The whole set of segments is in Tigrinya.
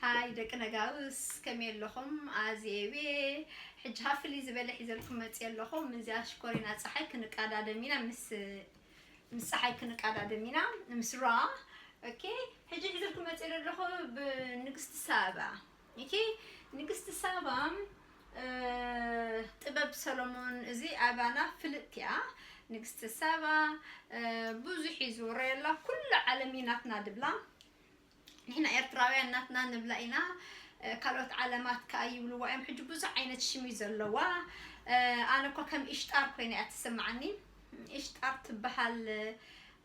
ኣይ ደቂ ነጋውስ ከመይ ኣለኹም? ኣዝየ እየ። ሕጂ ሃ ፍልይ ዝበለ ሒዘልኩም መፅየ ኣለኹ። ምዚኣ ሽኮሪና ፀሓይ ክንቃዳደም ኢና፣ ምስ ምስ ፀሓይ ክንቃዳደም ኢና፣ ምስ ራ። ኦኬ፣ ሕጂ ሒዘልኩም መፅየ ዘለኹ ብንግስቲ ሳባ። ኦኬ፣ ንግስቲ ሳባ፣ እ፣ ጥበብ ሰሎሞን እዚ ኣባና ፍልጥቲ እያ። ንግስቲ ሳባ፣ እ፣ ብዙሕ እዩ ዝውረየላ፣ ኩሉ ዓለም እዩ ናትና ድብላ። ንሕና ኤርትራውያን ናትና ንብላ ኢና፣ እ፣ ካልኦት ዓለማት ከኣ ይብልዋ እዮም። ሕጂ ብዙሕ ዓይነት ሽም እዩ ዘለዋ። እ፣ ኣነ እኳ ከም ኢሽጣር ኮይና እያ ትስምዓኒ። ኢሽጣር ትበሃል፣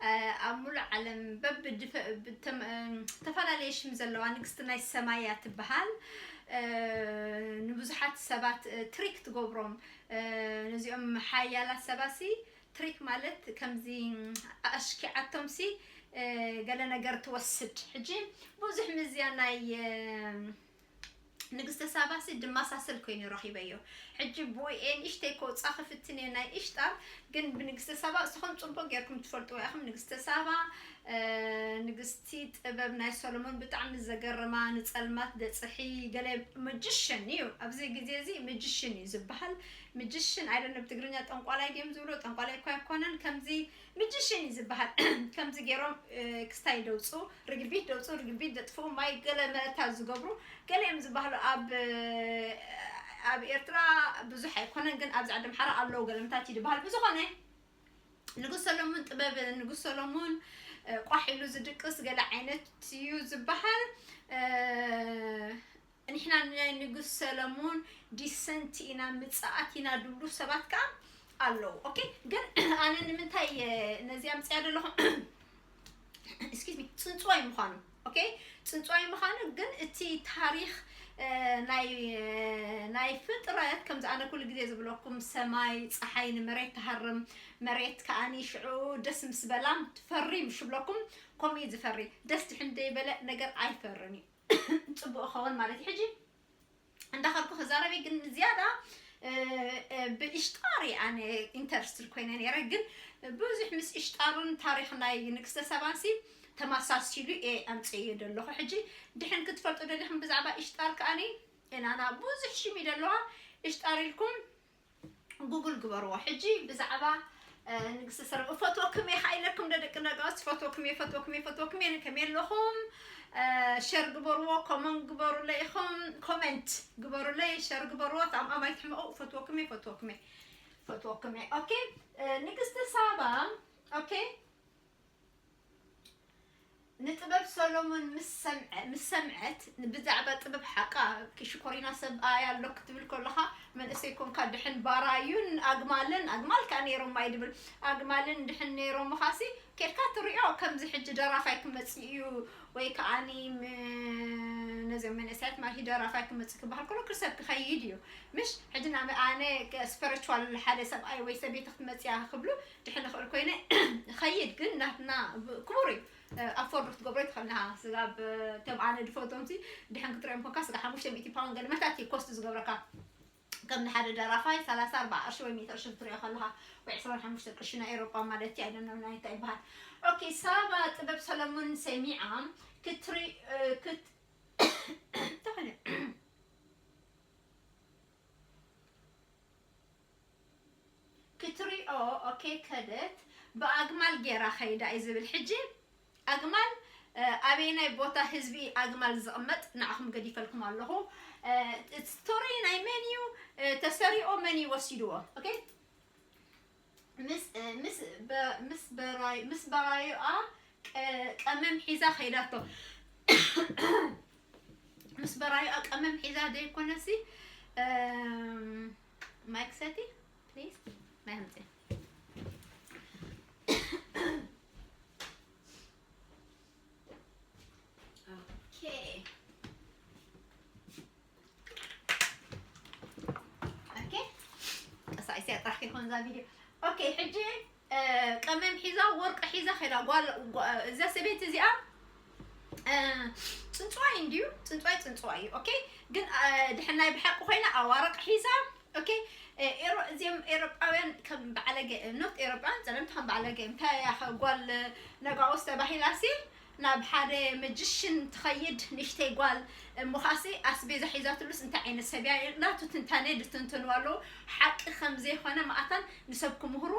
እ፣ ኣብ ሙሉእ ዓለም በብድፈ-፣ ብተም-፣ እ፣ ዝተፈላለየ ሽም ዘለዋ ንግስቲ ናይ ሰማይ እያ ትበሃል። እ፣ ንብዙሓት ሰባት፣ እ፣ ትሪክ ትገብሮም። እ፣ ነዚኦም ሓያላት ሰባሲ ትሪክ ማለት ከምዚ ኣሽኪዓቶምሲ፣ እ፣ ገለ ነገር ትወስድ። ሕጂ ብዙሕ ምዝያ ናይ፣ እ፣ ንግስተ ሳባሲ ድመሳሰል ኮይኑ ረኺበዮ። ሕጂ ብኡኤ ንእሽተይ ከውጻ ክፍትን እየ ናይ ኢሽጣር፣ ግን ብንግስተ ሳባ እስኹም ጽቡቅ ጌርኩም ትፈልጥዎ ኢኹም። ንግስተ ሳባ፣ እ፣ ንግስቲ ጥበብ ናይ ሰሎሞን ብጣዕሚ ዘገርማ፣ ንጸልማት ደጽሒ ገለ መጅሽን እዩ። ኣብዚ ግዜ እዚ መጅሽን እዩ ዝበሃል። መጅሽን፣ I don't know፣ ብትግርኛ ጠንቋላይ ድዮም ዝብሎ፣ ጠንቋላይ እኳ ኣይኮነን። ከምዚ መጅሽን እዩ ዝበሃል። ከምዚ ገይሮም፣ እ፣ ክስታይ ደውፁ፣ ርግቢት ደውፁ፣ ርግቢት ደጥፍኡ፣ ማይ ገለ መረታ ዝገብሩ፣ ገለ እዮም ዝበሃሉ። ኣብ፣ እ፣ ኣብ ኤርትራ ብዙሕ ኣይኮነን፣ ግን ኣብዚ ዓዲ ኣምሓራ ኣለዉ ገለምታት እዩ ዝበሃል። ብዝኾነ ንጉስ ሰሎሙን ጥበብ፣ ንጉስ ሰሎሙን፣ እ፣ ቋሕ ኢሉ ዝድቅስ ገለ ዓይነት እዩ ዝበሃል። እ፣ ንሕና ናይ ንጉስ ሰሎሙን ዲሰንት ኢና፣ ምጽኣት ኢና ድብሉ ሰባት ከኣ ኣለዉ። ኦኬ፣ ግን ኣነ ንምንታይ፣ እ፣ ነዚ ኣምጽያ ዘለኹ? ኤክስኪውዝ ሚ፣ ጽንጽዋይ ምዃኑ። ኦኬ፣ ጽንጽዋይ ምዃኑ፣ ግን እቲ ታሪኽ፣ እ፣ ናይ፣ እ፣ ናይ ፍጥረት፣ ከምዚ ኣነ ኩሉ ግዜ ዝብለኩም፣ ሰማይ፣ ጸሓይ ንመሬት ትሃርም፣ መሬት ከኣኒ ሽዑ ደስ ምስ በላ ትፈሪ፣ ምሽ ብለኩም፣ ከምኡ እዩ ዝፈሪ። ደስ ድሕን ደይበለ ነገር ኣይፈርን እዩ። ጽቡቕ ኸውን ማለት እዩ። ሕጂ እንዳኸድኩ ክዛረብ እየ፣ ግን ዝያዳ፣ እ፣ እ፣ ብእሽጣር እየ ኣነ ኢንተረስትድ ኮይነ ነይረ፣ ግን ብዙሕ ምስ እሽጣርን ታሪኽ ናይ ንግስተ ሳባንሲ ተመሳሲሉ እየ ኣምፅእዮ ዘለኹ። ሕጂ ድሕን ክትፈልጡ ደሊኹም ብዛዕባ እሽጣር ከኣኒ፣ ናና ብዙሕ ሽም እዩ ዘለዋ። እሽጣር ኢልኩም ጉግል ግበርዎ። ሕጂ ብዛዕባ፣ እ፣ ንግስተ ሰለማ እፈትወኩም እየ፣ ከኣ ኢለኩም ዶ ደቂ ነጋውስ፣ እፈትወኩም እየ፣ እፈትወኩም እየ፣ እፈትወኩም እየ፣ ከመይ ኣለኹም? እ፣ ሸር ግበርዎ፣ ኮመንት ግበሩለይ ኢኹም፣ ኮመንት ግበሩለይ፣ ሸር ግበርዎ፣ ታምኣም ኣይትሕመቑ፣ እፈትወኩም እየ፣ እፈትወኩም እየ፣ እፈትወኩም እየ። ኦኬ፣ እ፣ ንግስተ ሳባ፣ ኦኬ፣ ንጥበብ ሰሎሞን ምስ ሰምዐ-፣ ምስ ሰምዐት፣ ብዛዕባ ጥበብ ሓቃ፣ ሽኮሪና ሰብኣይ ኣሎ ክትብል ከለኻ፣ መንእሰይ ኮንካ ድሕን ባራዩን ኣግማልን፣ ኣግማል ከኣ ነይሮም ኣይድብል፣ ኣግማልን ድሕን ነይሮምኻሲ፣ ኬድካ ትሪኦ፣ ከምዚ ሕጂ ደራፋይ ክመጽእ እዩ፣ ወይ ከኣኒ ም-፣ ነዚኦም መንእሰያት ማርሂ ደራፋይ ክመጽእ ክበሃል ከሎ፣ ክሰብ ክኸይድ እዩ። ምሽ፣ ሕጂ ናብ ኣነ ከ-፣ ስፐሪቹዋል ሓደ ሰብኣይ ወይ ሰበይቲ ክትመጽእ እያ ክብሉ፣ ድሕን እኽእል ኮይነ፣ ኸይድ ግን ናትና ብ-፣ ክቡር እዩ። እ፣ ኣፎርድ ክትገብሮ ትኽእል ኢኻ። ስጋብ፣ እ፣ ከም ኣነ ድፈትዎም ሲ፣ ድሕን ክትሪኦም ኮንካ ስጋ ሓሙሽተ ሚእቲ ፓውንድ ገለ መታት እዩ ኮስት ዝገብረካ። ከም ንሓደ ደራፋይ ሰላሳ ኣርባዓ ቅርሺ ወይ ሚእቲ ቅርሺ ክትሪኦ ከለኻ፣ ወይ ዕስራን ሓሙሽተ ቅርሺ ናይ ኤውሮጳ ማለት እዩ፣ ኣይደኖ ናይ እንታይ ይበሃል። ኦኬ፣ ሳባ ጥበብ ሰለሙን ሰሚዓ ክትሪ-፣ እ፣ ክት-፣ እንታይ ኾነ? ክትሪኦ፣ ኦኬ፣ ከደት ብኣግማል ጌራ ኸይዳ እዩ ዝብል። ሕጂ ኣግማል፣ እ፣ ኣበየናይ ቦታ ህዝቢ ኣግማል ዝቕመጥ ንዓኹም ገዲፈልኩም ኣለኹ። እ፣ እቲ ስቶሪ ናይ መን እዩ? እ፣ ተሰሪቑ መን እዩ ወሲድዎ? ኦኬ፣ ምስ፣ እ፣ ምስ በ-፣ ምስ በራዩ፣ ምስ በራዩኣ ቀ-፣ ቀመም ሒዛ ኸይዳቶ። ምስ በራዩኣ ቀመም ሒዛ ደይኮነሲ፣ እም፣ ማይ ክሰቲ፣ ፕሊዝ፣ ማይ ኣምጽእ። ኦኬ። ኦኬ። ቀሳይስ እያ ጥራሕ ከይኮን እዛ ቪድዮ። ኦኬ፣ ሕጂ፣ እ፣ ቀመም ሒዛ፣ ወርቂ ሒዛ ኸይዳ። ጓል፣ ጓ-፣ እዛ ሰበይቲ እዚኣ፣ እ፣ ጽንጽዋይ እንድዩ፣ ጽንጽዋይ፣ ጽንጽዋይ እዩ። ኦኬ፣ ግን፣ እ፣ ድሕን ናይ ብሓቂ ኮይና ኣዋርቕ ሒዛ። ኦኬ፣ እ፣ ኤሮ-፣ እዚኦም ኤሮጳውያን ከም በዓለገ፣ ኖት ኤሮጳውያን፣ ጸለምቲ ከም በዓለገ፣ እንታይ እያ ኸ ጓል ነጋውስ ተባሂላሲ፣ ናብ ሓደ መጅሽን ትኸይድ ንእሽተይ ጓል እሞ ኻሲ ኣስቤዛ ሒዛትሉስ እንታይ ዓይነት ሰብ እያ? ናቱ ትንታነ ድትንትኑ ኣለዉ። ሓቂ ከም ዘይኮነ መኣታን ንሰብ ክምህሩ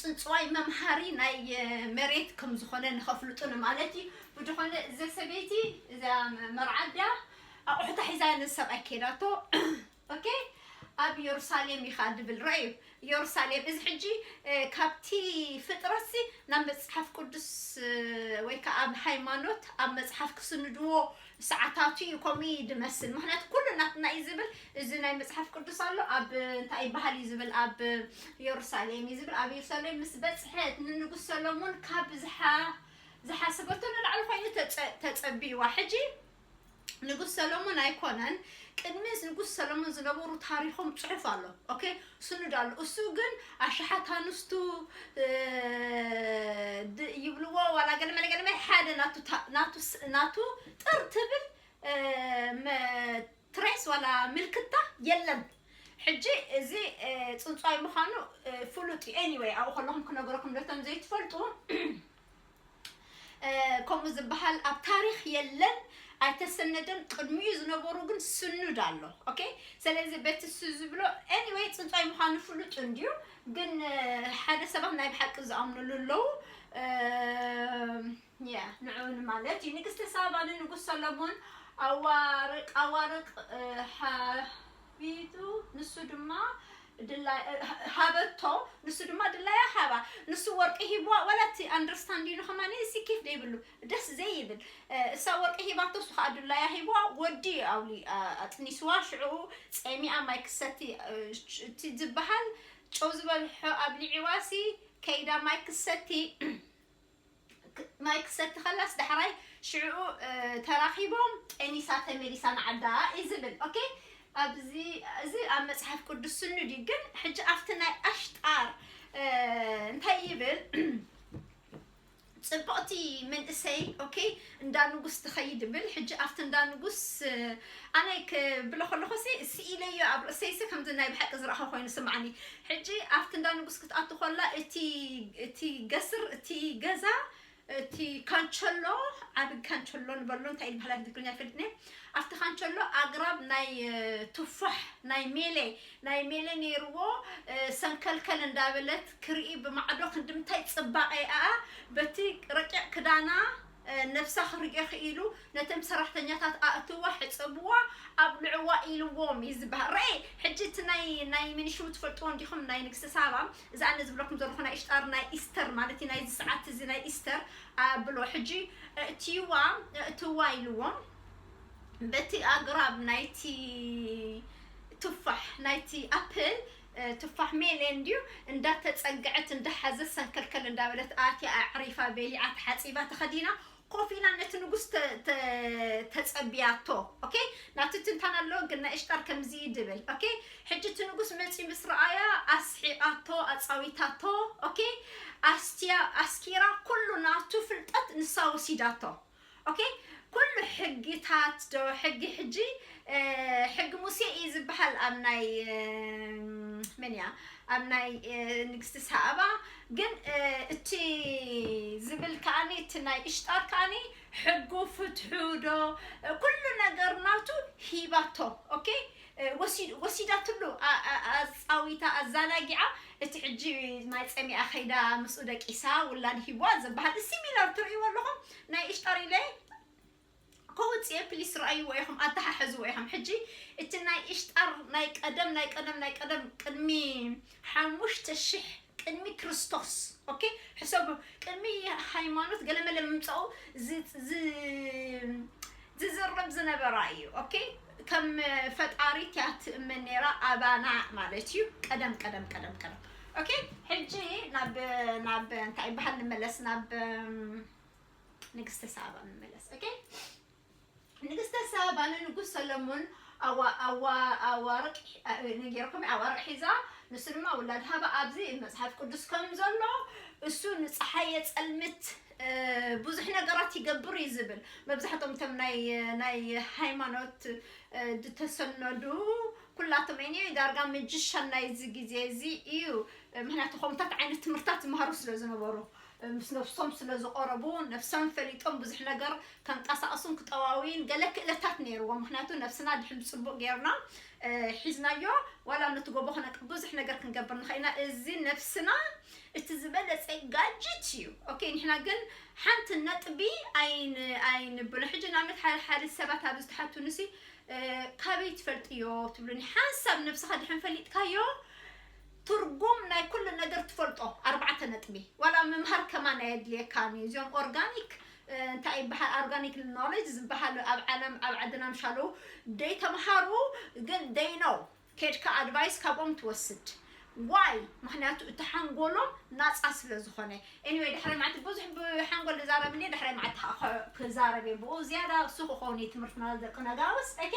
ጽንጽዋይ መምሃሪ ናይ መሬት ከም ዝኾነ ንኸፍልጡ ንማለት እዩ። ብድኾነ እዘ ሰበይቲ እዛ መርዓት ድያ ኣቑሑታ ሒዛ ንሰብኣይ ከይዳቶ ኦኬ ኣብ ኢየሩሳሌም ኢኻ ድብል ረእዩ። ኢየሩሳሌም እዚ ሕጂ ካብቲ ፍጥረትሲ ናብ መጽሓፍ ቅዱስ ወይ ከዓ ኣብ ሃይማኖት ኣብ መጽሓፍ ክስንድዎ ሰዓታቱ እዩ። ከምኡ እዩ ድመስል። ምክንያቱ ኩሉ ናትና እዩ ዝብል። እዚ ናይ መጽሓፍ ቅዱስ ኣሎ ኣብ እንታይ ይበሃል እዩ ዝብል ኣብ ኢየሩሳሌም እዩ ዝብል። ኣብ ኢየሩሳሌም ምስ በጽሐት ንንጉስ ሰሎሞን ካብ ዝሓ ዝሓሰበቶ ንላዕሊ ኮይኑ ተጸ- ተጸቢዋ። ሕጂ ንጉስ ሰሎሞን ኣይኮነን። ቅድሚ ንጉስ ሰሎሞን ዝነበሩ ታሪኾም ጽሑፍ ኣሎ። ኦኬ ስኑድ ኣሎ። እሱ ግን ኣሽሓት ኣንስቱ ይብልዎ ዋላ ገለመለ ገለመ ሓደ ናቱ ናቱ ጥር ትብል ትሬስ ዋላ ምልክታ የለን። ሕጂ እዚ ጽንጻይ ምዃኑ ፍሉጥ እዩ። Anyway ኣብኡ ከለኹም ክነገረኩም ነቶም ዘይትፈልጡ ከምኡ ዝበሃል ኣብ ታሪኽ የለን። ኣይተሰነደን። ቅድሚኡ ዝነበሩ ግን ስኑድ ኣሎ። ኦኬ ስለዚ በቲ እሱ ዝብሎ anyway ጽንጻይ ምዃኑ ፍሉጥ እንድዩ። ግን ሓደ ሰባት ናይ ብሓቂ ዝኣምኑሉ ኣለዉ። ያ ንዑ ንማለት እዩ። ንግስቲ ሳባ ንንጉስ ሰሎሞን ኣዋርቅ ኣዋርቅ ሓቢቱ ንሱ ድማ ድላይ ሃበቶ ንሱ ድማ ድላያ ሃባ። ንሱ ወርቂ ሂብዋ ወላ እቲ understand ኢሉ ከማን እዚ ኬፍ ዘይብሉ ደስ ዘይብል እሳ ወርቂ ሂባቶ እሱ ከዓ ድላያ ሂብዋ። ወዲ ኣውሊ ኣጥኒስዋ ሽዑ ጸሚኣ ማይ ክሰቲ እቲ ዝበሃል ጨው ዝበልሖ ኣብሊዒዋሲ ከይዳ ማይ ክሰቲ ማይ ክሰቲ ከላስ ዳሕራይ ሽዑ ተራኺቦም ጠኒሳ ተመሊሳ ንዓዳ እዩ ዝብል። ኦኬ ኣብዚ እዚ ኣብ መጽሓፍ ቅዱስ ስኑድ እዩ። ግን ሕጂ ኣብቲ ናይ ኣሽጣር እንታይ ይብል? ጽብቕቲ መንእሰይ ኦኬ እንዳ ንጉስ ትኸይድ ብል። ሕጂ ኣብቲ እንዳ ንጉስ ኣነ ክብሎ ከለኹ ስኢለዮ ኣብ ርእሰይሲ ከምዚ ናይ ብሓቂ ዝረእኸ ኮይኑ ስምዓኒ። ሕጂ ኣብቲ እንዳ ንጉስ ክትኣቱ ከላ እቲ እቲ ገስር እቲ ገዛ እቲ ካንቸሎ ዓቢ ካንቸሎ ንበሎ እንታይ ይበሃል ትግርኛ ይፈልጥኒ ኣብቲ ካንቸሎ ኣግራብ ናይ ቱፋሕ ናይ ሜለ ናይ ሜለ ነይርዎ ሰንከልከል እንዳበለት ክርኢ ብማዕዶ ክንድምታይ ጽባቐ ኣኣ በቲ ረቂቕ ክዳና ነብሳ ክርእዮ ክኢሉ ነተን ሰራሕተኛታት ኣእትዋ ሕጸብዋ ኣብልዕዋ ኢልዎም እዩ ዝበሃል። ረኤ ሕጂ እቲ ናይ ናይ ምንሽሙ ትፈልጥዎ እንዲኹም ናይ ንግስቲ ሳባ እዚ ኣነ ዝብለኩም ዘለኹ ናይ እሽጣር ናይ ኢስተር ማለት እዩ ናይዚ ሰዓት እዚ ናይ ኢስተር ኣብሎ ሕጂ እእትይዋ እእትዋ ኢልዎም በቲ ኣግራብ ናይቲ ቱፋሕ ናይቲ ኣፕል ቱፋሕ ሜለ እንድዩ እንዳተጸግዐት እንዳሓዘት ሰንከልከል እንዳበለት ኣትያ ኣዕሪፋ በሊዓ ተሓጺባ ተኸዲና ኮፍ ኢላ ነቲ ንጉስ ተጸብያቶ። ኦኬ ናብቲ ትንታን ኣሎ ግን ናይ እሽጣር ከምዚ ድብል ኦኬ ሕጂ እቲ ንጉስ መጺ ምስ ረኣያ ኣስሒቓቶ ኣጻዊታቶ። ኦኬ ኣስትያ ኣስኪራ ኩሉ ናቱ ፍልጠት ንሳ ወሲዳቶ። ኦኬ ኩሉ ሕጊታት ዶ ሕጊ ሕጂ ሕጊ ሙሴ እዩ ዝበሃል ኣብ ናይ መን እያ ኣብ ናይ ንግስቲ ሳባ ግን እቲ ዝብል ከዓኒ እቲ ናይ እሽጣር ከዓኒ ሕጉ ፍትሑ ዶ ኩሉ ነገር ናቱ ሂባቶ። ኦኬ ወሲዳትሉ ኣፃዊታ ኣዛናጊዓ እቲ ሕጂ ማይ ፀሚኣ ከይዳ ምስኡ ደቂሳ ውላድ ሂብዋ ዝበሃል similar ትርእይዎ ኣለኹም ናይ እሽጣር ኢለ ከውፅኤ ፕሊስ ረኣይዎ ኢኹም ኣተሓሕዝዎ ኢኹም። ሕጂ እቲ ናይ እሽጣር ናይ ቀደም ናይ ቀደም ናይ ቀደም ቅድሚ ሓሙሽተ ሽሕ ቅድሚ ክርስቶስ ኦኬ ሕሰቡ ቅድሚ ሃይማኖት ገለመለ ምምፃኡ ዝዝረብ ዝነበራ እዩ። ኦኬ ከም ፈጣሪት እያ ትእመን ነይራ ኣባና ማለት እዩ። ቀደም ቀደም ቀደም ቀደም ኦኬ ሕጂ ናብ ናብ እንታይ ይበሃል ንመለስ ናብ ንግስተ ሳባ ንመለስ። ኦኬ ንግስተ ሳባ ንንጉስ ሰለሙን ኣዋርቅ ነጌርኩም ኣዋርቅ ሒዛ ንሱ ድማ ውላድ ሃባ ኣብዚ መፅሓፍ ቅዱስ ከም ዘሎ እሱ ንፀሓይ የፀልምት ብዙሕ ነገራት ይገብር እዩ ዝብል መብዛሕቶም ቶም ናይ ናይ ሃይማኖት ዝተሰነዱ ኩላቶም ይ ዳርጋ ምጅሻን ናይዚ ግዜ እዚ እዩ። ምክንያቱ ከምታት ዓይነት ትምህርታት ዝመሃሩ ስለ ዝነበሩ ምስ ነብሶም ስለ ዝቐረቡ፣ ነብሶም ፈሊጦም ብዙሕ ነገር ከንቀሳቕሱን ክጠዋውዩን ገለ ክእለታት ነይርዎም። ምኽንያቱ ነብስና ድሕን ብጽቡቕ ጌርና፣ እ፣ ሒዝናዮ፣ ዋላ ነቲ ጎቦ ክነቅ-፣ ብዙሕ ነገር ክንገብር ንኽእል ኢና። እዚ ነብስና እቲ ዝበለጸ ጋጅት እዩ። ኦኬ፣ ንሕና ግን ሓንቲ ነጥቢ ኣይን-፣ ኣይንብሎ። ሕጂ ንኣብነት ሓደ፣ ሓደ ሰባት ኣብ ዝተሓቱንሲ፣ እ፣ ካበይ ትፈልጥዮ ትብሉኒ። ሓንሳብ ነብስኻ ድሕን ፈሊጥካዮ፣ ትርጉም ናይ ኩሉ ነገር ትፈልጦ። ኣርባዕተ ነጥቢ። ዋላ ምምሃር ከማን ኣየድልየካን እዩ። እዚኦም ኦርጋኒክ፣ እ፣ እንታይ ይበሃል፣ ኦርጋኒክ ኖሌጅ ዝበሃል ኣብ ዓለም፣ ኣብ ዓድና ምሻሉ ደይ ተምሃሩ፣ ግን ደይ ነው። ከድካ ኣድቫይስ ካብኦም ትወስድ። ዋይ? ምኽንያቱ እቲ ሓንጎሎም ናጻ ስለ ዝኾነ። ኤኒወይ፣ ድሕሪ መዓልቲ ብዙሕ ብሓንጎል ዝዛረብ እኔ፣ ድሕሪ መዓልቲ ከዓ ክዛረብ እየ። ብኡ ዝያዳ እሱ ክኸውን እዩ ትምህርትና ደቂ ነጋውስ። ኦኬ፣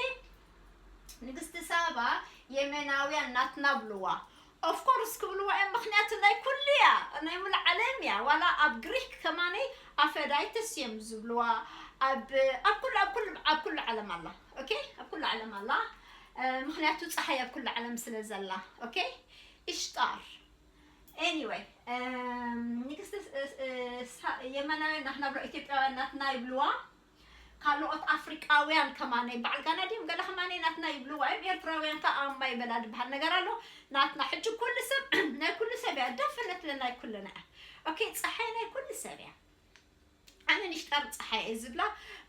ንግስቲ ሳባ የመናውያን ናትና ብልዋ። ኦፍኮርስ ክብልዋ እዮም፣ ምኽንያቱ ናይ ኩሉ እያ፣ ናይ ሙሉ ዓለም እያ። ዋላ ኣብ ግሪክ ከማነይ ኣፈዳይተስ እዮም ዝብልዋ። ኣብ፣ ኣብ ኩሉ፣ ኣብ ኩሉ፣ ኣብ ኩሉ ዓለም ኣላ። ኦኬ፣ ኣብ ኩሉ ዓለም ኣላ። እ፣ ምኽንያቱ ፀሓይ ኣብ ኩሉ ዓለም ስለ ዘላ። ኦኬ፣ ኢሽጣር። ኤኒወይ፣ እም፣ ንግስቲ ስ-፣ ስ-፣ ሳ-፣ የመናውያን ናትና ብሎ፣ ኢትዮጵያውያን ናትና ይብልዋ። ካልኦት ኣፍሪቃውያን ከማነይ በዓል ጋና ድዮም ገለ ከማነይ ናትና ይብልዋ እዮም። ኤርትራውያን ከኣ ኣማ ይበላ ዝበሃል ነገር ኣሎ። ናትና ሕጂ ኩሉ ሰብ ናይ ኩሉ ሰብ እያ፣ ደፈነት ናይ ኩልና እያ። ኦኬ፣ ፀሓይ ናይ ኩሉ ሰብ እያ። ኣነ ንሽጣር ፀሓይ እየ ዝብላ፣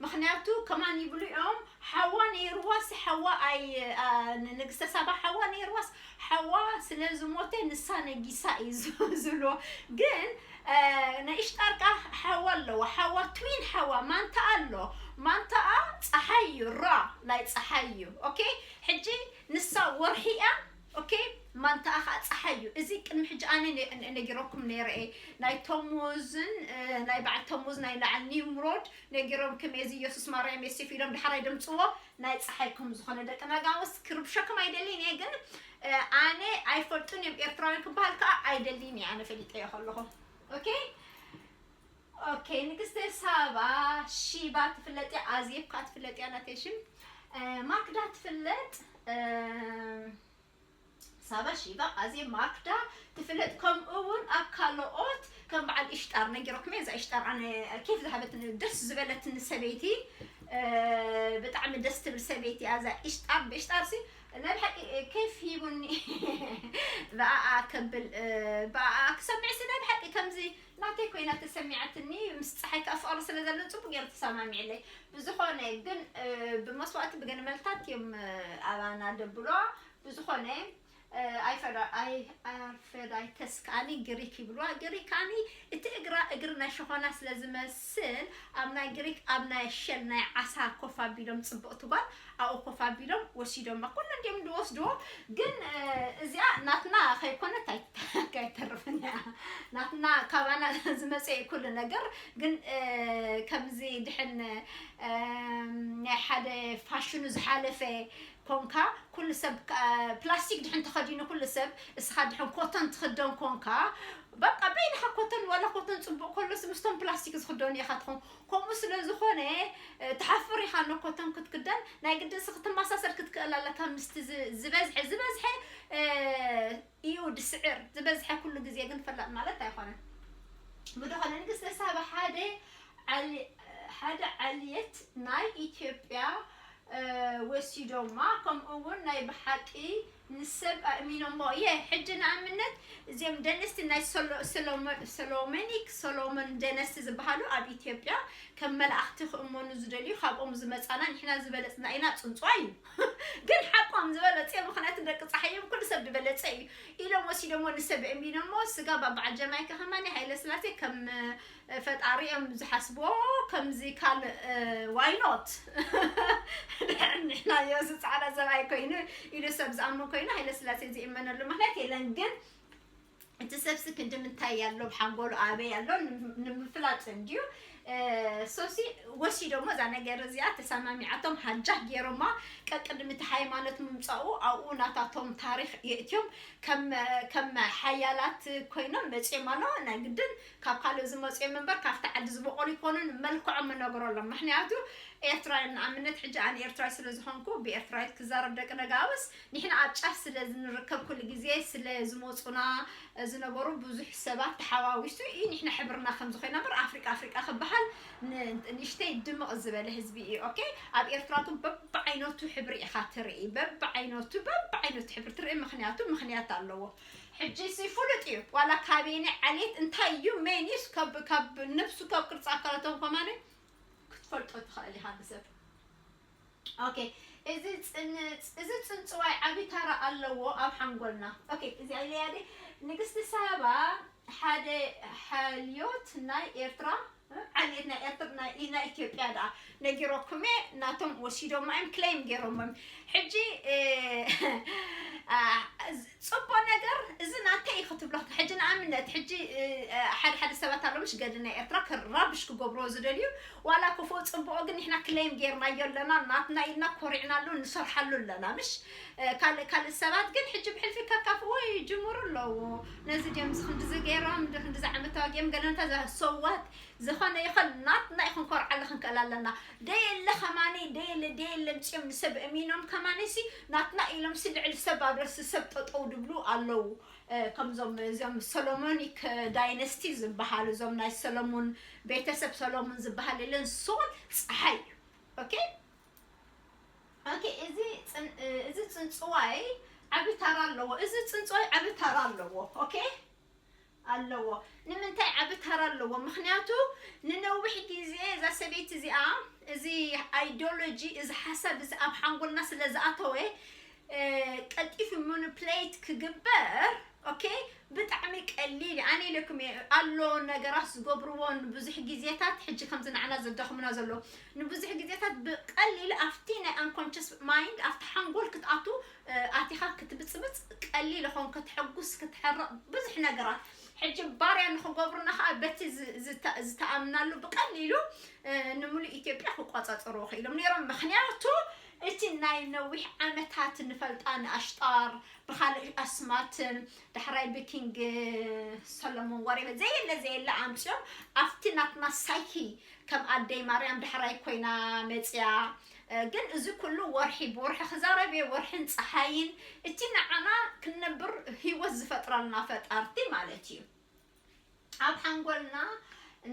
ምኽንያቱ ከማን ይብሉ እዮም፣ ሓዋ ነይርዋስ ሓዋ ኣይ-፣ ኣ፣ ንንግስተ ሳባ ሓዋ ነይርዋስ ሓዋ ስለ ዝሞተ ንሳ ነጊሳ እዩ ዝ-፣ ዝብልዎ። ግን፣ እ፣ ንእሽጣር ከኣ ሓዋ ኣለዋ፣ ሓዋ ትዊን ሓዋ ማንታ ኣሎ፣ ማንታኣ ፀሓይ እዩ፣ ራ ናይ ፀሓይ እዩ። ኦኬ፣ ሕጂ ንሳ ወርሒ እያ። ኦኬ፣ ማንታኣ ከዓ ፀሓይ እዩ። እዚ ቅድሚ ሕጂ ኣነ ነ-፣ ነ-፣ ነጊረኩም ነይረ እየ። ናይ ተሙዝን፣ እ፣ ናይ በዓል ተሙዝ ናይ ለዓል ኒምሮድ ነጊሮም፣ ከም እዚ ኢየሱስ ማርያም የሲፍ ኢሎም ዳሕራይ ደምፅዎ ናይ ፀሓይ ከም ዝኾነ ደቂ ነጋውስ ክርብሸኩም ኣይደልን እየ። ግን፣ እ፣ ኣነ ኣይፈልጡን እዮም ኤርትራውያን ክበሃል ከዓ ኣይደልን እየ። ኣነ ፈሊጠ እየ ከለኹ። ኦኬ፣ ኦኬ፣ ንግስተ ሳባ ሺባ ትፍለጥ እያ፣ ኣዜብ ከዓ ትፍለጥ እያ ናተይ ሽም። እ፣ ማክዳ ትፍለጥ፣ እ፣ ሳባ ሺባ፣ ኣዜብ፣ ማክዳ ትፍለጥ፣ ከምኡ እውን ኣብ ካልኦት ከም በዓል ኢሽጣር ነጊረኩም እየ። እዛ ኢሽጣር ኣነ ኬፍ ዝሃበትኒ፣ ደስ ዝበለትኒ ሰበይቲ፣ እ፣ ብጣዕሚ ደስ ትብል ሰበይቲ እያ እዛ ኢሽጣር። ብኢሽጣር ሲ ናይ ብሓቂ ኬፍ ሂቡኒ። ብኣኣ ከብል፣ እ፣ ብኣኣ ክሰምዕ ሲ ናይ ብሓቂ ከምዚ ናተይ ኮይና ተሰሚዓትኒ። ምስ ፀሓይ ከኣ ፍቕሪ ስለ ዘሎ ጽቡቕ ገይሩ ተሰማሚዕለይ። ብዝኾነ ግን፣ እ፣ ብመስዋእቲ ብገንመልታት እዮም፣ እ፣ ኣባና ደብሎ። ብዝኾነ፣ እ፣ ኣይፈዳ-፣ ኣይ-፣ ኣርፈዳይተስ ከኣኒ ግሪክ ይብልዋ። ግሪክ ከኣኒ እቲ እግራ እግሪ ናይ ሸኾና ስለ ዝመስል፣ ኣብ ናይ ግሪክ ኣብ ናይ ሸል ናይ ዓሳ ኮፍ ኣቢሎም፣ ጽብቕቲ ጓል ኣብኡ ኮፍ ኣቢሎም ወሲዶማ። ኩሉ እንዲኦም ዝወስድዎ፣ ግን፣ እ፣ እዚኣ ናትና ከይኮነት ኣይ-፣ ኣይተርፍን እያ። ናትና ካባና ዝመጽእ እዩ ኩሉ ነገር፣ ግን፣ እ፣ ከምዚ ድሕን፣ እ፣ ናይ ሓደ ፋሽኑ ዝሓለፈ ኮንካ፣ ኩሉ ሰብ ከ-፣ ፕላስቲክ ድሕን ተኸዲኑ ኩሉ ሰብ፣ እስኻ ድሕን ኮተን ትኽደን ኮንካ፣ በቃ በይንኻ ኮተን፣ ዋላ ኮተን ጽቡቕ ከሎስ ምስቶም ፕላስቲክ ዝኽደኑ ኢኻ ትኾን። ከምኡ ስለ ዝኾነ፣ እ፣ ትሓፍር ኢኻ ነኮተን ክትክደን፣ ናይ ግድን ሲ ክትመሳሰል ክትክእል ኣለካ ምስቲ ዝ-፣ ዝበዝሐ፣ ዝበዝሐ፣ እ፣ እዩ ድስዕር። ዝበዝሐ ኩሉ ግዜ ግን ፈላጥ ማለት ኣይኮነን። ብድኾነ ንግስተ ሳባ ሓደ ዓሊ-፣ ሓደ ዓልየት ናይ ኢትዮጵያ፣ እ፣ ወሲዶማ፣ ከምኡ እውን ናይ ብሓቂ ንሰብ ኣእሚኖሞ። እየ፣ ሕጂ ንኣብነት እዚኦም ደነስቲ ናይ ሶሎ-፣ ሶሎሞ-፣ ሶሎሞኒክ፣ ሶሎሞን ደነስቲ ዝበሃሉ ኣብ ኢትዮጵያ ከም መላእኽቲ ክእመኑ ዝደልዩ፣ ካብኦም ዝመጻና ንሕና ዝበለጽና ኢና፣ ጽንጽዋ እዩ። ግን ሓቆም ዝበለጽ እዮም፣ ምኽንያቱ ደቂ ጸሓይ እዮም፣ ኩሉ ሰብ ዝበለጸ እዩ ኢሎም ወሲዶሞ ንሰብ ኣእሚኖሞ። ስጋ በዓል ጀማይካ ከማኒ ሃይለ ስላሴ ከም፣ እ፣ ፈጣሪ እዮም ዝሓስብዎ፣ ከምዚ ካልእ፣ እ፣ ዋይ ኖት? ንሕና እዚ ጻዕዳ ሰብኣይ ኮይኑ ኢሉ ሰብ ዝኣምን ኮይኑ ሃይለ ስላሴ ዝእመነሉ ምኽንያት የለን። ግን እቲ ሰብሲ ክንዲ ምንታይ ኣሎ፣ ብሓንጎሉ ኣበይ ኣሎ ንም-፣ ንምፍላጥ እንድዩ። እ፣ ሶሲ ወሲዶሞ እዛ ነገር እዚኣ ተሰማሚዓቶም ሃጃክ ገይሮማ ቀቅድሚ እቲ ሃይማኖት ምምጻኡ ኣብኡ ናታቶም ታሪኽ የእትዮም ከም፣ ከም ሓያላት ኮይኖም መጽዮም ኣለዉ። ናይ ግድን ካብ ካልእ ዝመጽዮም እምበር ካብቲ ዓዲ ዝበቆሉ ይኮኑን መልክዖም እነግረሎም። ምኽንያቱ ኤርትራውያን ንኣብነት፣ ሕጂ ኣነ ኤርትራዊ ስለ ዝኾንኩ ብኤርትራዊት ክዛረብ፣ ደቂ ነጋውስ ንሕና ኣብ ጫፍ ስለ ዝንርከብ፣ ኩሉ ግዜ ስለ ዝመጹና ዝነበሩ ብዙሕ ሰባት ተሓዋዊሱ እዩ ንሕና ሕብርና ከም ዝኾይና እምበር፣ ኣፍሪቃ ኣፍሪቃ ክበሃል ን-፣ ንእሽተይ ድምቕ ዝበለ ህዝቢ እዩ። ኦኬ፣ ኣብ ኤርትራ ግን በብዓይነቱ ሕብሪ ኢኻ ትርኢ፣ በብዓይነቱ በብዓይነቱ ሕብሪ ትርኢ። ምኽንያቱ ምኽንያት ኣለዎ። ሕጂ ሲ ፍሉጥ እዩ፣ ዋላ ካበየናይ ዓሌት እንታይ እዩ ሜን እዩ፣ ካብ ካብ ነብሱ ካብ ቅርጺ ኣካላቶም ከማን ክትፈልጦ ትኽእል ኢኻ ንሰብ። ኦኬ፣ እዚ ጽን-፣ እዚ ጽንጽዋይ ዓቢ ታራ ኣለዎ ኣብ ሓንጎልና። ኦኬ፣ እዚ ኣለያ ደ ንግስቲ ሳባ ሓደ ሓልዮት ናይ ኤርትራ፣ ዓሌት ናይ ኤርትራ፣ ናይ፣ ናይ ኢትዮጵያ ደኣ ነጊሮኩም እየ፣ ናቶም ወሲዶማ እዮም፣ ክሌም ገይሮሞም። ሕጂ፣ እ፣ አ፣ ጽቡቕ ነገር እዚ ናተይ እዩ ክትብሎ። ሕጂ ንኣብነት፣ ሕጂ፣ እ፣ ሓደ ሓደ ሰባት ኣለዉ፣ ምሽ ገድሊ ናይ ኤርትራ ክራብሽ ክገብርዎ ዝደልዩ፣ ዋላ ክፉእ ጽቡቕ ግን ንሕና ክሌም ጌርናዮ ኣለና፣ ናትና ኢልና ኮሪዕናሉ ንሰርሓሉ ኣለና። ምሽ፣ እ፣ ካልእ ካልእ ሰባት ግን ሕጂ ብሕልፊ ከካፍዎ ይጅምሩ ኣለዉ። ነዚ ድዮም እዚ ክንድዚ ገይሮም፣ ክንድዚ ዓመት ተዋጊኦም፣ ገለ እንታይ ዘ-፣ so what? ዝኾነ ይኹን ናትና እዩ ክንኮርዓሉ ክንክእል ኣለና። ደየለ ከማኒ፣ ደየለ፣ ደየለ ምጽኦም ንሰብ እሚኖም ከማኒ ሲ ናትና ኢሎም ሲ ልዕሊ ሰብ ኣብ ርእሲ ሰብ ጠጠው ድብሉ ኣለዉ። እ፣ ከምዞም እዚኦም ሰሎሞኒክ ዳይነስቲ ዝበሃሉ፣ እዞም ናይ ሰሎሞን ቤተሰብ ሰሎሞን ዝበሃል የለን፣ ሶል ጸሓይ እዩ። ኦኬ? ኦኬ፣ እዚ ጽን-፣ እ፣ እዚ ጽንጽዋይ ዓቢ ታራ ኣለዎ። እዚ ጽንጽዋይ ዓቢ ታራ ኣለዎ። ኦኬ? ኣለዎ። ንምንታይ ዓቢ ታራ ኣለዎ? ምኽንያቱ ንነዊሕ ግዜ እዛ ሰበይቲ እዚኣ፣ እዚ ኣይዲዮሎጂ፣ እዚ ሓሳብ እዚ ኣብ ሓንጎልና ስለ ዝኣተወ፣ እ፣ ቀልጢፉ ማኒፕሌት ክግበር፣ ኦኬ፣ ብጣዕሚ ቀሊል እዩ። ኣነ ኢለኩም እየ፣ ኣሎ ነገራት ዝገብርዎ ንብዙሕ ግዜታት፣ ሕጂ ከምዚ ንዓና ዘዳኽሙና ዘሎ፣ ንብዙሕ ግዜታት ብቀሊል ኣብቲ ናይ ኣንኮንሽስ ማይንድ፣ ኣብቲ ሓንጎል ክትኣቱ፣ እ፣ ኣቲኻ ክትብጽብጽ ቀሊል ይኸውን፣ ከተሐጉስ፣ ክትሕርቕ፣ ብዙሕ ነገራት። ሕጂ ባርያ ንኽገብሩና ኸኣ በቲ ዝ-፣ ዝተ-፣ ዝተኣምናሉ ብቀሊሉ፣ እ፣ ንምሉእ ኢትዮጵያ ክቆጻጸርዎ ክኢሎም ነይሮም። ምኽንያቱ እቲ ናይ ነዊሕ ዓመታት ንፈልጣ ንኣሽጣር ብኻልእ ኣስማትን ዳሕራይ ብኪንግ ሰሎሞን ወሬበ ዘየለ ዘየለ ኣምጽኦም ኣብቲ ናትና ሳይኪ ከም ኣደይ ማርያም ዳሕራይ ኮይና መጽያ። እ፣ ግን እዚ ኩሉ ወርሒ ብወርሒ ክዛረብ እየ፣ ወርሕን ጸሓይን እቲ ንዓና ክንነብር ህይወት ዝፈጥረልና ፈጣርቲ ማለት እዩ። ኣብ ሓንጎልና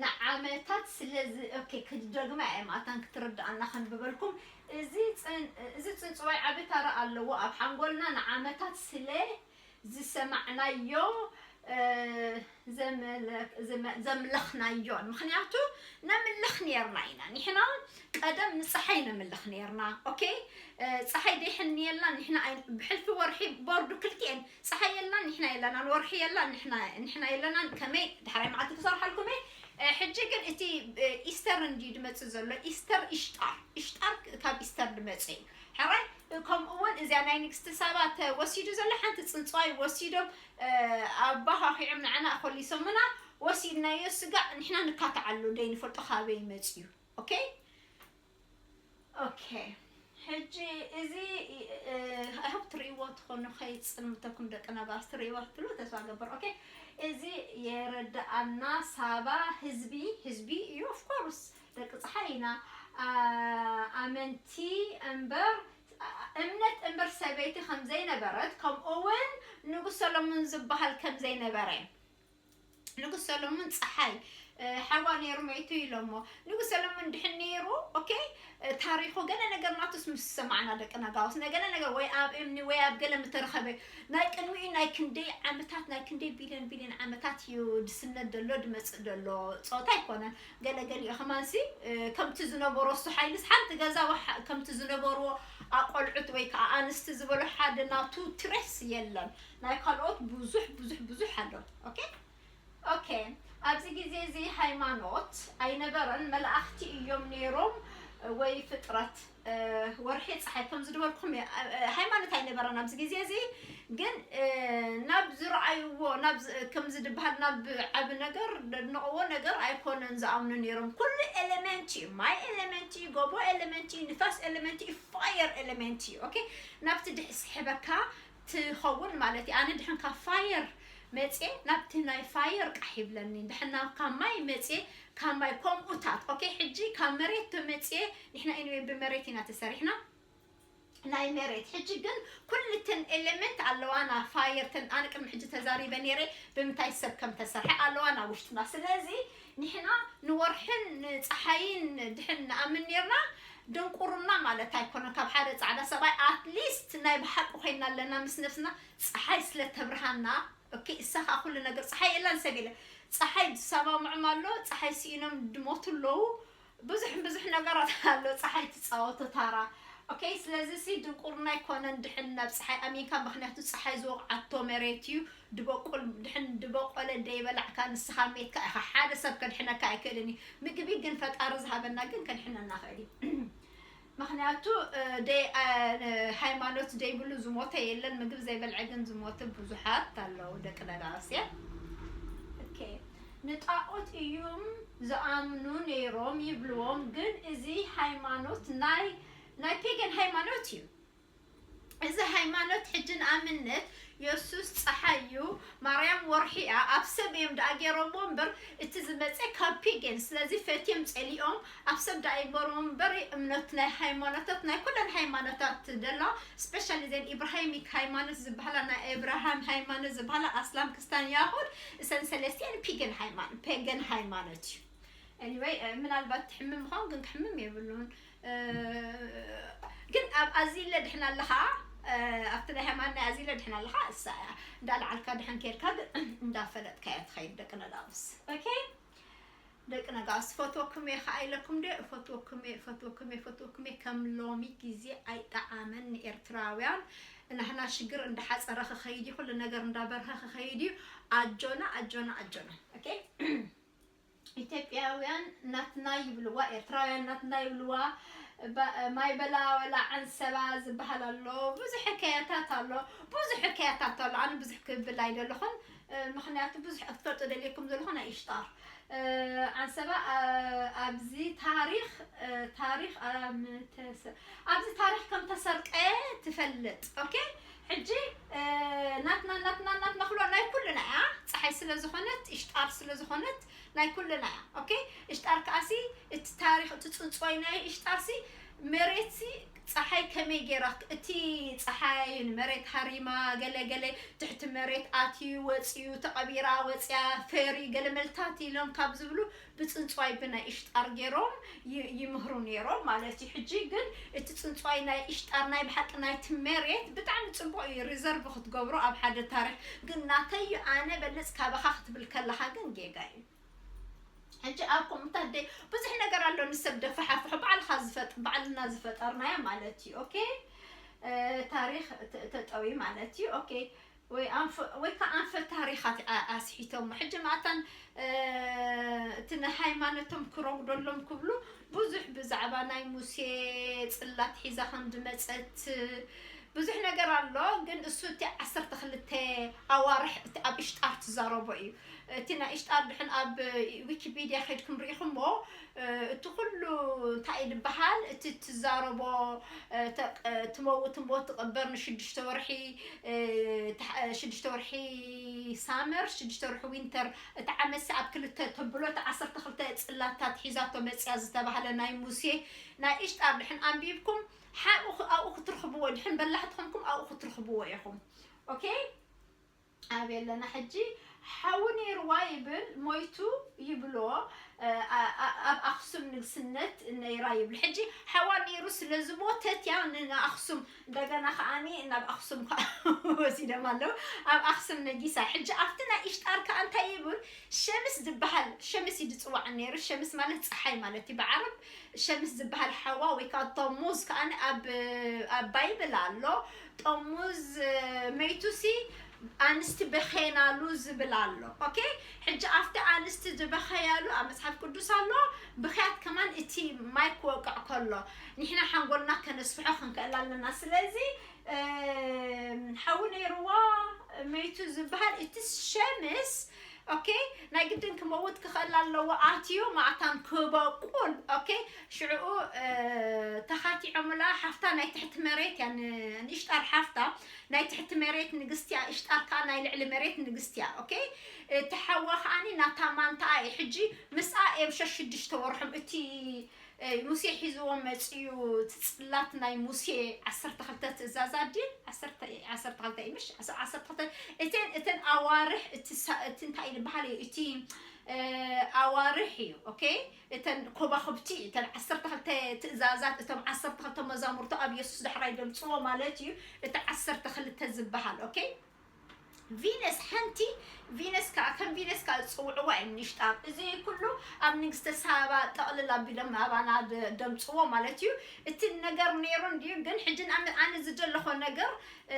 ንዓመታት ስለ ዝ-፣ ኦኬ፣ ክደግማ እየ ማታን ክትርድኣና ከንብበልኩም። እዚ ጽን-፣ እዚ ጽንጽዋይ ዓቢ ታራ ኣለዎ ኣብ ሓንጎልና ንዓመታት ስለ ዝሰማዕናዮ፣ እ፣ ዘመለ-፣ ዘመ-፣ ዘምለኽናዮን። ምኽንያቱ ነምልኽ ኔርና ኢና። ንሕና ቀደም ንጸሓይ ነምልኽ ኔርና። ኦኬ? እ፣ ጸሓይ ደይሕንየልና ንሕና ኣይ-፣ ብሕልፊ ወርሒ ቦርዱ ክልቲኤን፣ ጸሓይ የላን ንሕና የለናን፣ ወርሒ የላን ንሕና፣ ንሕና የለናን። ከመይ ድሕራይ መዓልቲ ክሰርሓልኩም እየ። እ፣ ሕጂ ግን እቲ፣ እ፣ ኢስተር እንድዩ ድመጽእ ዘሎ። ኢስተር፣ ኢሽጣር። ኢሽጣር ካብ ኢስተር ድመጽእ እዩ። ሕራይ፣ ከምኡ እውን እዚኣ ናይ ንግስቲ ሳባ ተወሲዱ ዘሎ ሓንቲ ጽንጽዋይ ወሲዶም፣ እ፣ ኣባኻኺዖም ንዓና ኣኾሊሶምና፣ ወሲድናዮ ስጋዕ ንሕና ንካትዓሉ ደይንፈልጦ ካበይ መጽዩ። ኦኬ? ኦኬ። ሕጂ እዚ፣ እ፣ I hope ትርእይዎ ትኾኑ፣ ከይጽልምተኩም ደቂ ነጋውስ ትርእይዎ ክትብሉ ተስፋ ገብር። ኦኬ። እዚ የረድኣና ሳባ ህዝቢ፣ ህዝቢ እዩ፣ of course፣ ደቂ ጸሓይ ኢና። ኣ-፣ ኣመንቲ እምበር፣ እምነት እምበር ሰበይቲ ከም ዘይነበረት፣ ከምኡ እውን ንጉስ ሰሎሞን ዝበሃል ከም ዘይነበረ። ንጉስ ሰሎሞን ጸሓይ፣ እ፣ ሓዋ ነይሩ መይቱ ኢሎሞ። ንጉስ ሰሎሞን ድሕን ነይሩ፣ ኦኬ፣ እ፣ ታሪኹ ገለ ነገር ናቱስ ምስ ሰማዕና ደቂ ነጋውስ፣ ነገለ ነገር ወይ ኣብ እምኒ ወይ ኣብ ገለ ምተረኸበ፣ ናይ ቅድሚኡ ናይ ክንደይ ዓመታት፣ ናይ ክንደይ ቢልዮን ቢልዮን ዓመታት እዩ ድስነድ ደሎ፣ ድመጽእ ደሎ፣ ጾታ ኣይኮነን። ገለ ገሊኡ ከማንሲ፣ እ፣ ከምቲ ዝነበሮ እሱ ሓይልስ ሓንቲ ገዛ ወሓ-፣ ከምቲ ዝነበርዎ ኣቆልዑት ወይ ከዓ ኣንስቲ ዝበሎ ሓደ ናቱ ትሬስ የለን። ናይ ካልኦት ብዙሕ፣ ብዙሕ፣ ብዙሕ ኣሎ። ኦኬ? ኦኬ፣ ኣብዚ ግዜ እዚ ሃይማኖት ኣይነበረን፣ መላእኽቲ እዮም ነይሮም ወይ ፍጥረት፣ እ፣ ወርሒ፣ ጸሓይ፣ ከም ዝድበልኩም፣ እ፣ እ፣ ሃይማኖት ኣይነበረን ኣብዚ ግዜ እዚ። ግን፣ እ፣ ናብ ዝረኣይዎ፣ ናብ ዝ-፣ ከምዚ ድበሃል ናብ ዓቢ ነገር ደድንቕዎ ነገር ኣይኮነን ዝኣምኑ ነይሮም። ኩሉ ኤሌመንት እዩ፣ ማይ ኤሌመንት እዩ፣ ጎቦ ኤሌመንት እዩ፣ ንፋስ ኤሌመንት እዩ፣ ፋየር ኤሌመንት እዩ። ኦኬ፣ ናብቲ ድሕስሕበካ ትኸውን ማለት እዩ። ኣነ ድሕን ካብ ፋየር መፅየ ናብቲ ናይ ፋየር ቃሕ ይብለኒ። ድሕና ካብ ማይ መፅየ፣ ካብ ማይ ከምኡታት። ኦኬ፣ ሕጂ ካብ መሬት ተመፅየ፣ ንሕና ኢንወይ ብመሬት ኢና ተሰሪሕና። ናይ መሬት ሕጂ ግን ኩልተን ኤሌመንት ኣለዋና። ፋየር ተን ኣነ ቅድሚ ሕጂ ተዛሪበ ነይረ ብምንታይ ሰብ ከም ተሰርሐ ኣለዋና ውሽጥና። ስለዚ ንሕና ንወርሕን ንፀሓይን ድሕን ንኣምን ነርና ድንቁርና ማለት ኣይኮነን። ካብ ሓደ ፃዕዳ ሰብኣይ ኣትሊስት ናይ ብሓቂ ኮይና ኣለና ምስ ነብስና ፀሓይ ስለ ተብርሃና። ኦኬ፣ እሳ ከዓ ኩሉ ነገር ፀሓይ የላን ሰብ የለ። ፀሓይ ዝሰማምዖም ኣሎ፣ ፀሓይ ስኢኖም ድሞቱ ኣለዉ። ብዙሕ ብዙሕ ነገራት ኣሎ። ፀሓይ ትፃወቶ ታራ። ኦኬ፣ ስለዚ ሲ ድንቁርና ኣይኮነን ድሕን ናብ ፀሓይ ኣሚንካ፣ ምክንያቱ ፀሓይ ዝወቕዓቶ መሬት እዩ ድበቁል። ድሕን ድበቆለ ደይበላዕካ ንስኻ ሜትካ ኢኻ። ሓደ ሰብ ከድሕነካ ኣይክእልን እዩ። ምግቢ ግን ፈጣሪ ዝሃበና ግን ከድሕነና ክእል እዩ። ምክንያቱ ደይ ሃይማኖት ደይብሉ ዝሞተ የለን። ምግብ ዘይበልዐ ግን ዝሞተ ብዙሓት ኣለዉ ደቂ ነጋስያ። ንጣዖት እዮም ዝኣምኑ ነይሮም ይብልዎም። ግን እዚ ሃይማኖት ናይ ናይ ፔገን ሃይማኖት እዩ። እዚ ሃይማኖት ሕጂ ንኣብነት የሱስ ፀሓይ እዩ፣ ማርያም ወርሒ እያ፣ ኣብ ሰብ እዮም ደኣ ገይሮምዎ እምበር እቲ ዝመፀ ካብ ፒገን። ስለዚ ፈትዮም ፀሊኦም ኣብ ሰብ ደኣ ይበርዎም እምበር እምነት ናይ ሃይማኖታት ናይ ኩለን ሃይማኖታት ደላ ስፔሻሊ ዘን ኢብራሂሚክ ሃይማኖት ዝበሃላ ናይ ኤብራሃም ሃይማኖት ዝበሃላ ኣስላም ክስታን ያሁድ እሰን ሰለስቲአን ፒገን ሃይማኖት ፔገን ሃይማኖት እዩ። Anyway ምናልባት ትሕምም ምዃን ግን ክሕምም የብሉን። ግን ኣብ ኣዚለ ድሕና ኣለኻ ኣብቲ ናይ ሃይማኖት ናይ ኣዚለ ድሕና ኣለኻ እሳ እያ እንዳለዓልካ ድሕን ከይድካ ግን እንዳፈለጥካ እያ ትኸይድ ደቂ ነጋውስ። ኦኬ ደቂ ነጋውስ ፈትወኩም እየ ከዓ ኢለኩም ደ ፈትወኩም እየ ፈትወኩም እየ ፈትወኩም እየ ከም ሎሚ ግዜ ኣይጠዓመን ንኤርትራውያን ናህና ሽግር እንዳሓፀረ ክኸይድ እዩ ኩሉ ነገር እንዳበርሀ ክኸይድ እዩ ኣጆና ኣጆና ኣጆና ኦኬ ኢትዮጵያውያን ናትና ይብልዋ ኤርትራውያን ናትና ይብልዋ ማይ በላ ወላ ዓንሰባ ዝበሃል ኣሎ ብዙሕ ሕካያታት ኣሎ ብዙሕ ሕካያታት ኣሎ ኣነ ብዙሕ ክብል ኣይደለኹን ምክንያቱ ብዙሕ ክትፈልጡ ደልየኩም ዘለኹ ናይ ኢሽጣር ዓንሰባ ኣብዚ ታሪኽ ታሪኽ ኣብዚ ታሪኽ ከም ተሰርቀ ትፈልጥ ኦኬ ሕጂ ናትና ናትና ናትና ክሎ ናይ ኩልና እያ ፀሓይ ስለ ዝኾነት ኢሽጣር ስለ ዝኾነት ናይ ኩልና እያ ኦኬ እሽጣር ከኣሲ እቲ ታሪኽ እቲ ፅንፅዋይ ናይ እሽጣርሲ መሬትሲ ፀሓይ ከመይ ገይራ እቲ ፀሓይ ንመሬት ሃሪማ ገለ ገለ ትሕቲ መሬት ኣትዩ ወፅዩ ተቐቢራ ወፅያ ፈሪ ገለ መልታት ኢሎም ካብ ዝብሉ ብፅንፅዋይ ብናይ እሽጣር ገይሮም ይምህሩ ነይሮም ማለት እዩ ሕጂ ግን እቲ ፅንፅዋይ ናይ እሽጣር ናይ ብሓቂ ናይቲ መሬት ብጣዕሚ ፅቡቕ እዩ ሪዘርቭ ክትገብሮ ኣብ ሓደ ታሪክ ግን ናተዩ ኣነ በልፅ ካባኻ ክትብል ከለኻ ግን ጌጋ እዩ ሕጂ ኣብ ኮምታት ደ ብዙሕ ነገር ኣሎ ንሰብ ደፈሓፍሑ ባዕልኻ ዝፈጥ ባዕልና ዝፈጠርናዮ ማለት እዩ ኦኬ ታሪክ ተጠዊ ማለት እዩ ኦኬ ወይ ኣንፈ ወይ ከዓ ኣንፈ ታሪኻት ኣስሒቶም ሕጂ ማእታን እቲ ንሃይማኖቶም ክረጉደሎም ክብሉ ብዙሕ ብዛዕባ ናይ ሙሴ ፅላት ሒዛ ከም ዝመፀት ብዙሕ ነገር ኣሎ ግን እሱ እቲ ዓሰርተ ክልተ ኣዋርሕ እቲ ኣብ እሽጣር ትዛረቦ እዩ እቲ ናይ እሽጣር ድሕን ኣብ ዊኪፒድያ ከድኩም ርኢኹሞ እቲ ኩሉ እንታይ እዩ ዝበሃል እቲ ትዛረቦ ትመውት እሞ ትቕበር ንሽዱሽተ ወርሒ ሽዱሽተ ወርሒ ሳመር ሽዱሽተ ወርሒ ዊንተር እቲ ዓመት ኣብ ክልተ ተብሎ እቲ ዓሰርተ ክልተ ፅላታት ሒዛቶ መፅያ ዝተባህለ ናይ ሙሴ ናይ እሽጣር ድሕን ኣንቢብኩም ሓብኡ ኣብኡ ክትርኽብዎ ድሕን በላሕቲ ኮንኩም ኣብኡ ክትርኽብዎ ኢኹም ኦኬ ኣብ የለና ሕጂ ሓዊ ነይርዋ ይብል ሞይቱ ይብሎ ኣብ ኣክሱም ንግስነት ነይራ ይብል ሕጂ ሓዋ ነይሩ ስለ ዝሞተት እያ ንኣክሱም እንደገና ከዓኒ ናብ ኣክሱም ከዓ ወሲዶም ኣለዉ ኣብ ኣክሱም ነጊሳ ሕጂ ኣብቲ ናይ ኢሽጣር ከዓ እንታይ ይብል ሸምስ ዝበሃል ሸምስ እዩ ዝፅዋዕ ነይሩ ሸምስ ማለት ፀሓይ ማለት እዩ ብዓረብ ሸምስ ዝበሃል ሓዋ ወይ ከዓ ተሙዝ ከዓ ኣብ ኣብ ባይብል ኣሎ ጠሙዝ መይቱሲ ኣንስቲ በኸየናሉ ዝብል ኣሎ ኦኬ ሕጂ ኣብቲ ኣንስቲ ዝበኸያሉ ኣብ መፅሓፍ ቅዱስ ኣሎ ብኽያት ከማን እቲ ማይ ክወቅዕ ከሎ ንሕና ሓንጎልና ከነስፍሖ ክንክእል ኣለና ስለዚ ሓዊ ነይርዋ መይቱ ዝበሃል እቲ ሸምስ ኦኬ ናይ ግድን ክመውት ክኽእል ኣለዎ ኣትዩ ማእታን ክበቁል ኦኬ ሽዕኡ ተኻቲዑ ሖምላ ሓፍታ ናይ ትሕቲ መሬት እያ፣ ን-፣ ንእሽጣር ሓፍታ ናይ ትሕቲ መሬት ንግስቲ እያ፣ እሽጣር ከዓ ናይ ልዕሊ መሬት ንግስቲ እያ። ኦኬ፣ እቲ ሓዋ ከዓኒ ናታ ማንታ እየ። ሕጂ ምስኣ እዮም ሸሽ ሽዱሽተ ወርሖም። እቲ እ፣ ሙሴ ሒዝዎ መፅዩ፣ እቲ ፅላት ናይ ሙሴ ዓሰርተ ክልተ ትእዛዛት ድዩ? ዓሰርተ፣ ዓሰርተ ክልተ እዩ ምሽ? ዓሰርተ፣ ዓሰርተ ክልተ። እተን፣ እተን ኣዋርሕ፣ እቲ ሳ-፣ እቲ እንታይ ዝበሃል እዩ? እቲ፣ እ፣ ኣዋርሕ እዩ። ኦኬ፣ እተን ኮባኽብቲ፣ እተን ዓሰርተ ክልተ ትእዛዛት፣ እቶም ዓሰርተ ክልተ መዛሙርቱ ኣብ የሱስ ዳሕራይ ደምፅዎ ማለት እዩ። እቲ ዓሰርተ ክልተ ዝበሃል። ኦኬ፣ ቪነስ ሓንቲ፣ ቪነስ ከዓ ከም ቪነስ ከዓ ዝፅውዕዋ እዮም ንሽጣር። እዚ ኩሉ ኣብ ንግስተ ሳባ ጠቕልል ኣቢሎም ኣባና ደ-፣ ደምፅዎ ማለት እዩ። እቲ ነገር ነይሩ እንድዩ፣ ግን ሕጂ ንኣመ-፣ ኣነ ዝደለኾ ነገር፣ እ፣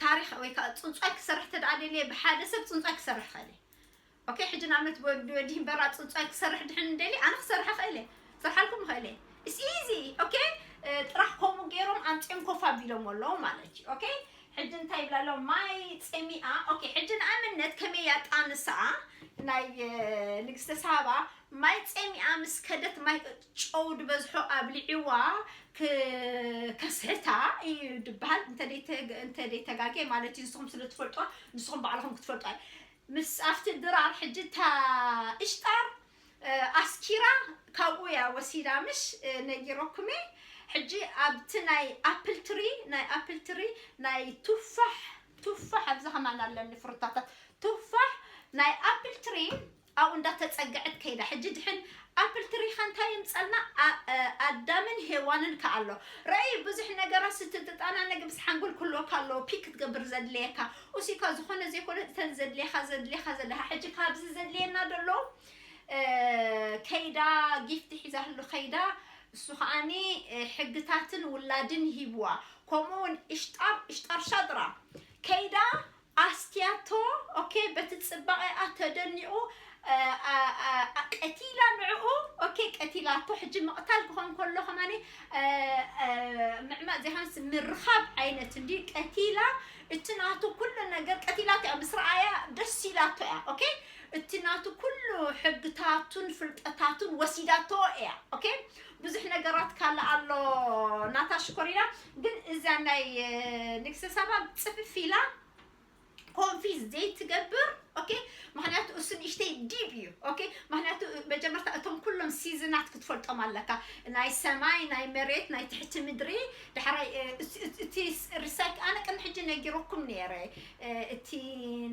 ታሪኽ ወይ ከዓ ፅንፃይ ክሰርሕ ተደኣ ደልየ ብሓደ ሰብ ፅንፃይ ክሰርሕ ኽእል እየ። ኦኬ፣ ሕጂ ንኣብነት ወዲ፣ ወዲ በራ ፅንፃይ ክሰርሕ ድሕን እንደሊ ኣነ ክሰርሕ ኽእል እየ። ክሰርሓልኩም ኽእል እየ። It's easy። ኦኬ፣ እ፣ ጥራሕ ከምኡ ገይሮም ኣምፅኦም ኮፍ ኣቢሎም ኣለዉ ማለት እዩ። ኦኬ፣ ሕጂ እንታይ ይብላ ኣለዉ? ማይ ፀሚኣ። ኦኬ፣ ሕጂ ንኣብነት ከመይ ያጣንስኣ ናይ፣ እ፣ ንግስተ ሳባ ማይ ፀሚኣ ምስ ከደት ማይ ጨው ዝበዝሖ ኣብሊዕዋ ክ-፣ ከስሕታ እዩ ዝበሃል። እንተ ደይተ-፣ እንተ ደይተጋጌ ማለት እዩ። ንስኹም ስለ ትፈልጦ፣ ንስኹም ባዕልኹም ክትፈልጦ። ምስ ኣብቲ ድራር ሕጂ እታ እሽጣር፣ እ፣ ኣስኪራ ካብኡ እያ ወሲዳ፣ ምሽ፣ እ፣ ነጊረኩም እየ። ሕጂ ኣብቲ ናይ ኣፕል ትሪ፣ ናይ ኣፕል ትሪ፣ ናይ ቱፋሕ፣ ቱፋሕ ኣብዚ ከማን ኣለኒ ፍሩታታት፣ ቱፋሕ ናይ ኣፕል ትሪ ኣብኡ እንዳተጸግዐት ከይዳ። ሕጂ ድሕን ኣፕል ትሪ ኸ እንታይ የምጸልና? ኣ-፣ እ፣ ኣዳምን ሄዋንን ከ ኣሎ። ረኣይ፣ ብዙሕ ነገራት ስትጥጣናነግ ምስ ሓንጎል ክህልወካ ኣለዎ። ፒክ ክትገብር ዘድልየካ። እሱካ ዝኾነ ዘይኮነ እተን ዘድልየኻ፣ ዘድልየኻ ዘለኻ። ሕጂ ካብዚ ዘድልየና ደሎ፣ እ፣ ከይዳ ጊፍት ሒዛሉ ከይዳ። እሱ ከዓኒ፣ እ፣ ሕግታትን ውላድን ሂብዋ። ከምኡ እውን እሽጣር፣ እሽጣር ሻጥራ ከይዳ ኣስትያቶ። ኦኬ፣ በቲ ጽባቐኣ ተደኒቑ፣ እ፣ ኣ-፣ ኣ-፣ ኣ-፣ ቀቲላ ንዕኡ። ኦኬ፣ ቀቲላቶ። ሕጂ ምቕታል ክኾን ከሎ ከማኒ፣ እ፣ እ፣ ምዕማቕ ዘይኮነስ ምርኻብ ዓይነት እንዲ ቀቲላ። እቲ ናቱ ኩሉ ነገር ቀቲላቶ እያ። ምስ ረኣያ ደስ ኢላቶ እያ። ኦኬ፣ እቲ ናቱ ኩሉ ሕግታቱን ፍልጠታቱን ወሲዳቶ እያ። ኦኬ፣ ብዙሕ ነገራት ካልእ ኣሎ ናታ ሽኮሪና፣ ግን እዛ ናይ፣ እ፣ ንግስተ ሳባ ጽፍፍ ኢላ ኮንፊዝ ዘይትገብር። ኦኬ፣ ምኽንያቱ እሱ ንእሽተይ ዲፕ እዩ። ኦኬ፣ ምኽንያቱ መጀመርታ እቶም ኩሎም ሲዝናት ክትፈልጦም ኣለካ። ናይ ሰማይ፣ ናይ መሬት፣ ናይ ትሕቲ ምድሪ። ዳሕራይ፣ እ፣ እቲ፣ እቲ፣ እቲ ሪሳይክ-፣ ኣነ ቅድሚ ሕጂ ነጊረኩም ነይረ። እ፣ እቲ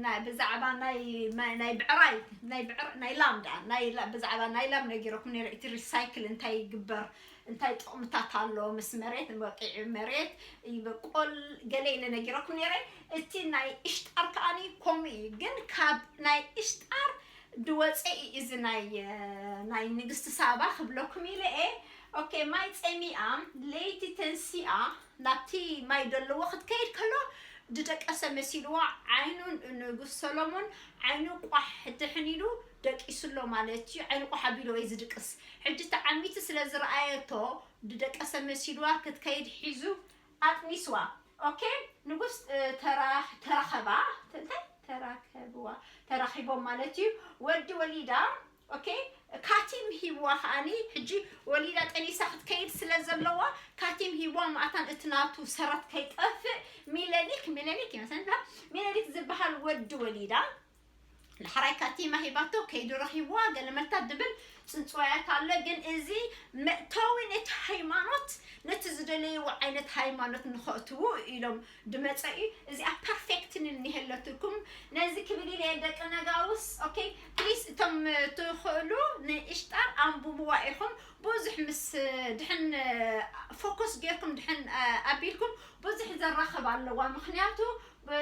ናይ፣ ብዛዕባ ናይ፣ ናይ፣ ናይ ብዕራይ፣ ናይ ብዕር-፣ ናይ ላም ደኣ፣ ናይ ላ-፣ ብዛዕባ ናይ ላም ነጊረኩም ነይረ። እቲ ሪሳይክል እንታይ ይግበር፣ እንታይ ጥቕምታት ኣሎ፣ ምስ መሬት፣ ወቂዒ መሬት ይበቆል፣ ገለ ኢለ ነጊረኩም ነይረ። እቲ ናይ እሽጣር ከኣኒ ከምኡ እዩ። ግን ካብ ናይ እሽጣር ድወፀ እዩ እዚ ናይ፣ እ፣ ናይ ንግስቲ ሳባ ክብለኩም ኢለ እየ። ኦኬ፣ ማይ ፀሚኣ፣ ለይቲ ተንሲኣ፣ ናብቲ ማይ ደለዎ ክትከይድ ከሎ፣ ድደቀሰ መሲልዋ ዓይኑ ንጉስ ሰሎሞን ዓይኑ ቋሕ ድሕን ኢሉ ደቂሱ ኣሎ ማለት እዩ። ዓይኑ ቋሕ ኣቢሉ ወይ ዝድቅስ። ሕጂ ተዓሚቱ ስለ ዝረኣየቶ፣ ድደቀሰ መሲልዋ ክትከይድ ሒዙ ኣጥኒስዋ። ኦኬ፣ ንጉስ፣ እ፣ ተራ-፣ ተራኸባ፣ እንታይ? ተራከብዋ፣ ተራኺቦም ማለት እዩ። ወዲ ወሊዳ፣ ኦኬ፣ ካቲም ሂብዋ ከኣኒ፣ ሕጂ ወሊዳ ጠኒሳ ክትከይድ ስለ ዘለዋ፣ ካቲም ሂብዋ፣ ማእታን እቲ ናቱ ሰራት ከይጠፍእ፣ ሚለኒክ፣ ሚለኒክ ይመስለኒ፣ ሚለኒክ ዝበሃል ወዲ ወሊዳ። ዳሕራይ ካቲማ ሂባቶ፣ ከይዱ ረኺብዋ፣ ገለ መልታት ድብል ጽንጽዋያት ኣሎ። ግን እዚ መእተዊ ነቲ ሃይማኖት፣ ነቲ ዝደለይዎ ዓይነት ሃይማኖት ንኸእትዉ ኢሎም ድመጸ እዩ። እዚኣ ፐርፌክት ንል ንሄለትኩም። ነዚ ክብል ኢለ ደቂ ነጋውስ። ኦኬ፣ ፕሊስ፣ እቶም ትኽእሉ ንእሽጣር ኣንብብዋ ኢኹም። ብዙሕ ምስ ድሕን ፎከስ ጌርኩም ድሕን ኣቢልኩም ብዙሕ ዘራኽብ ኣለዋ። ምኽንያቱ ብ-፣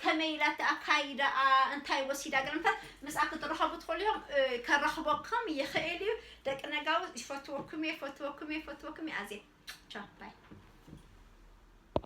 ከመይ ኢላ ተኣካይዳኣ፣ እንታይ ወሲዳ፣ ገለምታት ምስኣ ክትረኸቡ ትኽእሉ እዮም። እ፣ ከረኽበኩም ይኽእል እዩ። ደቂ ነጋውስ፣ ይፈትወኩም እየ፣ ይፈትወኩም እየ፣ ይፈትወኩም እየ። ኣዜ ቻው፣ ባይ።